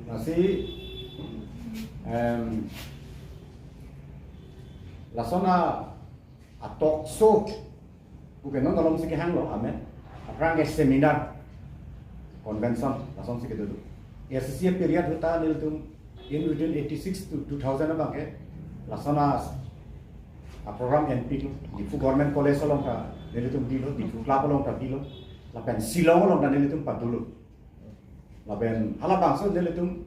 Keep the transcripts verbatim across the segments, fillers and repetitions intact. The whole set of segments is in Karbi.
Lasi, em, lason a, a talk show, pu ke non along si kehanglo, amen. Aphrang ke seminar, convention, lason si kedo do. A C C period ahut ta nelitum in between eighty-six to two thousand abang ke, lason a, a program N P lo, Diphu Government College along ta nelitum bilo, Diphu Club along ta bilo, lapen Shillong along ta nelitum padulo. Lapen halabangso nelitum,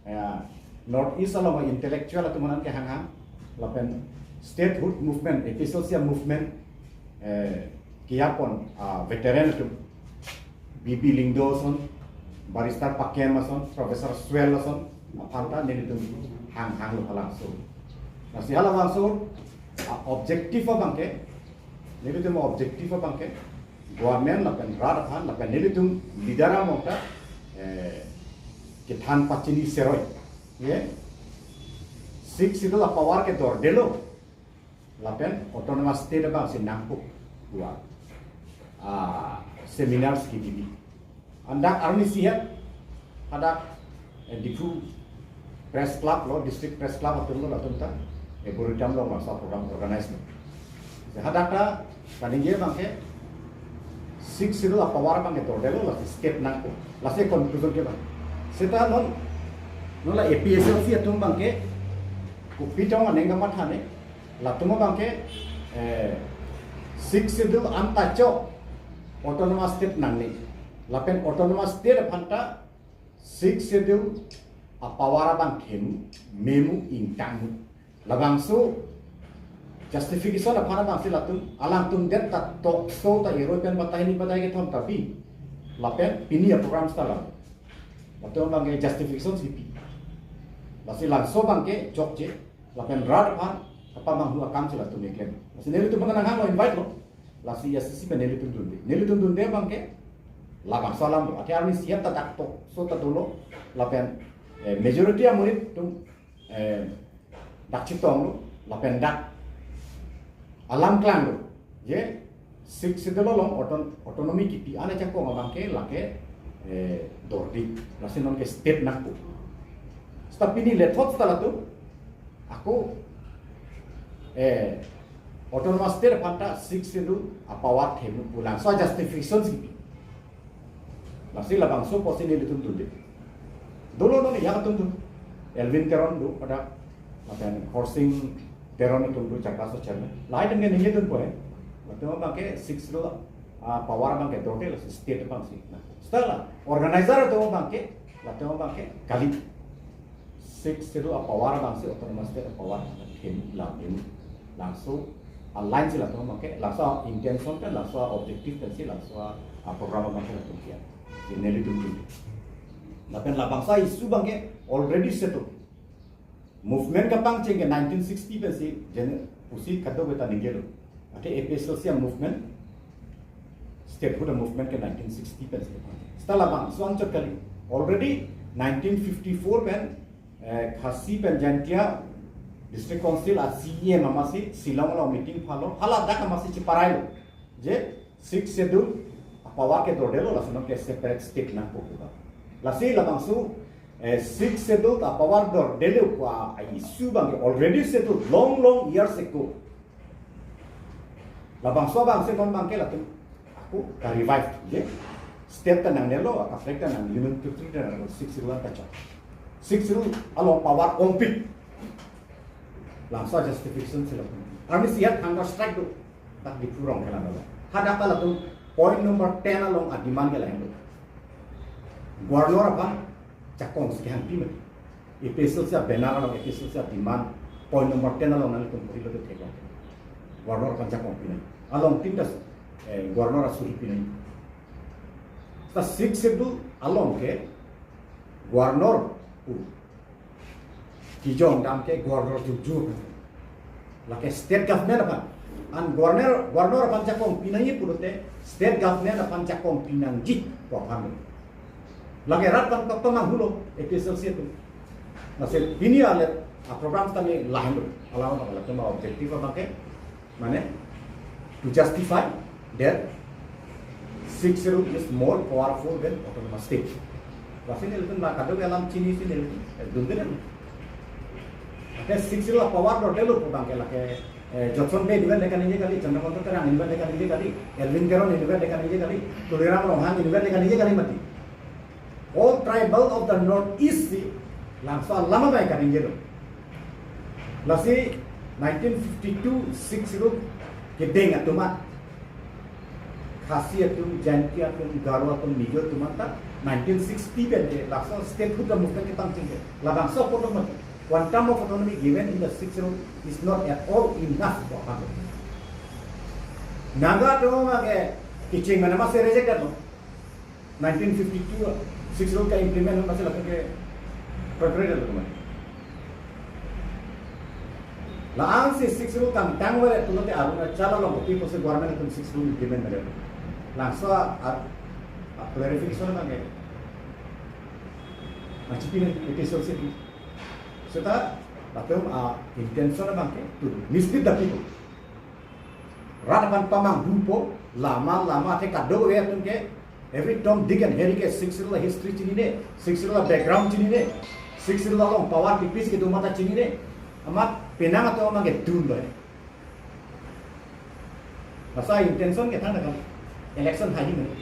eh, North East along intellectual atum anan kehanghang, lapen statehood movement, A P H L C movement, eh, kejapon, ah, veteran atum, B B Lyngdoh ason, Barrister Pakem ason, Professor Swell ason, aphan ta nelitum hanghanglo halabangso. Lasi halabangso, ah, objective abang ke, nelitum objective abang ke, government lapen rat aphan lapen nelitum leader among ta, eh, kethan pachini seroi. Ye? Sixth Schedule a power ke dordelo. Lapen autonomous state abang si nangpo. Dua. Ah, seminars kebi. Andak arni sihat hadak, eh, Diphu Press Club lo, District Press Club atum lo latum ta, eh, Arboretum along laso program organize lo. Hadak ta kaningje abang ke Sixth Schedule a power abang ke dordelo, lasi state nangpo. Lasi conclusion ke abang. Seta non, non la A P H L C atum abang ke kopi tong aning kamatha ne, latum abang ke, eh, Sixth Schedule anta chok autonomous state nangne. Lapen autonomous state aphan ta Sixth Schedule a power abang themu, memu, ingtangmu. Labangso justification aphan abang si latum, alangtum det ta talk show ta iroi pen batai ni batai kethom ta pi. Lapen pini a program ta lam. Latum abang ke justification si pi. Lasi labangso abang ke chokche, lapen rat aphan kapamanghu akam si latum keklem. Lasi nelitum nanghanglo, invite lo. Lasi A C C pen nelitum dunde. Nelitum dunde abang ke labangso alam lo. Athe arni sihat ta dak talk show ta dolo. Lapen, eh, majority amonit atum, eh, dak chetonglo. Lapen dak alam klanglo. Je, Sixth Schedule along auton-, autonomy kipi an ajakong abang ke lake, eh, dordi. Lasi non ke state nangpo. Seta pini lethot seta latum ako, eh, autonomous state aphan ta Sixth Schedule a power themu pu labangso justification si pi. Lasi labangso apotsi nelitum dunde. Dolo non yang atum dun. Elwin Teron do pada, lapen Khorsing Teron atum do, Jakka so chairman. Lahai atum ke ningje dunpo he. Latum abang ke Sixth Schedule a power abang ke dorde, lasi state abang si. Nah, seta la organizer atum abang ke, latum abang ke kali. Sixth Schedule a power abang si autonomous state a power themu lam ini. Labangso a line si latum abang ke, labangso intention pen, labangso objective pen si, labangso a program abang ke latum kiat. Nelitum dunde. Lapen labangso issue abang ke already settled. Movement kapangcheng ke nineteen sixty pen si, jene pusi kadokave ta ningjelo. Athe A P H L C a movement, statehood a movement ke nineteen sixty pen si. Seta labangso anchot kali. Already nineteen fifty-four pen, eh, Khasi pen Jaintia District Council a C E M amatsi Shillong along meeting phalo. Hala dak amatsi cheparailo. Je Sixth Schedule a power ke dordelo, lasi non ke separate state nangpo pu ba. Lasi labangso, eh, Sixth Schedule a power dordelo pu a issue abang ke already settled long, long years ago. Labangso abang si non abang ke latum ako ka-revive, je state ta nangnelo, a-flag ta nang, Union Territory ta nang, Sixth Schedule ta chok. Sixth Schedule along power ongpik. Labangso justification si latum. Arni sihat hunger strike do. Dak Diphu rong kelang dolo. Hadak ta latum point number ten along a demand ke lahen do. Governor aphan jakong si kehangpi mati. A P H L C a banner along A P H L C a demand point number ten along nangtum puri lo te thek lo. Governor aphan jakong pinoi. Along tin ta, eh, governor asuhi pinoi. Ta Sixth Schedule along ke governor pu kejong dam ke governor jujur. Lake state government aphan. An governor, governor aphan jakong pinoi pulote state government aphan jakong pinangji pu aphan. Lake rat aphan kapamanghulo A P H L C atum. Lasi pini alet a program tame lahenlo. Alama latum objective abang ke, mane, to justify that Sixth Schedule is more powerful than autonomous state. Lasi nelitum la kadokave alam chinisi nelitum, eh, dunde. Ante Sixth Schedule power do delo pu abangke lake, eh, Judson Bey invented kaningje kali, Chandra Mohan Terang invented kaningje kali, Elwin Teron invented kaningje kali, Tuliram Ronghang invented kaningje kali mati. All tribal of the North East si labangso alam abang kaningjelo. Lasi nineteen fifty-two Sixth Schedule kedeng atum an, Khasi atum, Jaintia atum, Garo atum, Mizo atum anta nineteen sixty pen ke labangso statehood a-movement kepangcheng ke. Labangso apot mati. Quantum of autonomy given in the Sixth Schedule is not at all enough for Naga. Naga atum ke kecheng mana masi reject lo. Nineteen fifty-two Sixth Schedule ke implement masi lapen ke prohibited lo mati. La-an si Sixth Schedule tangtang vare pulote Arunachal along kopi pusi government atum Sixth Schedule implement vare. Labangso a, a, a clarification abang ke machipin episode si. Seta latum a-intention abang ke to mislead the people. Rat aphan pamanghupo, lama lama athe kadokave atum ke, every Tom, Dick and Harry ke Sixth Schedule history chinine, Sixth Schedule background chinine, Sixth Schedule along power kepisi kedo mata chinine, amat penang atum abang ke dunlo. Labangso intention ke thangnat kali. Election haihui mene.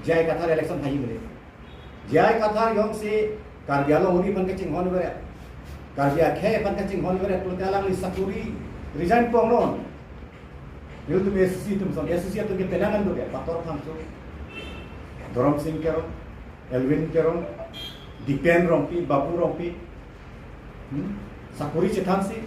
J I Kathar election haihui mene. J I Kathar jongsi Karbi Anglong uri aphan kachinghon vare, Karbi akhei aphan kachinghon vare pulote alangli sakuri resign pon non. Nelitum S C C atum son, S C C atum ke penang an do ke, Pator Phangcho, Dhorom Sing Teron, Elwin Teron, Dipen Rongpi, Babu Rongpi, hmm? Sakuri chethansi,